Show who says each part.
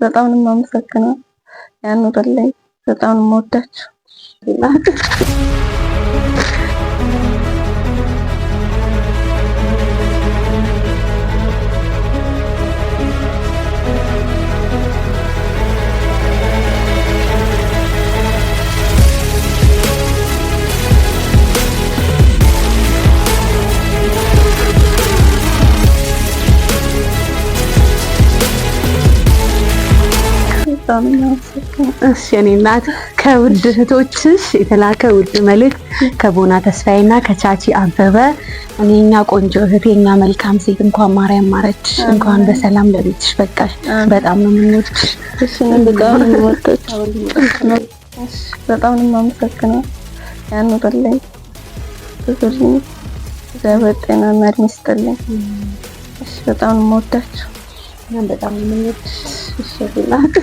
Speaker 1: በጣም ነው የማመሰግነው። ያኑርልኝ። በጣም ነው የምወዳችሁ። በጣም ነው የማመሰግነው።
Speaker 2: እሺ የኔ እናት፣ ከውድ እህቶችሽ የተላከ ውድ መልእክት ከቦና ተስፋዬና ከቻቺ አበበ። እኔ እኛ ቆንጆ እህት፣ የኛ መልካም ሴት፣ እንኳን ማርያም ማረችሽ፣ እንኳን በሰላም ለቤትሽ በቃሽ። በጣም ነው የምንወድሽ።
Speaker 1: እሺ፣ እኔም በጣም ነው የምወዳችሁ። እሺ፣ በጣም ነው የማመሰግነው። ያኑርልኝ፣ ብዙልኝ። እግዚአብሔር ጤናና እድሜ ይስጥልኝ። እሺ፣ በጣም ነው የምወዳችሁ።
Speaker 2: እኛም በጣም ነው የምንወድሽ።
Speaker 1: እሺ፣ እናት።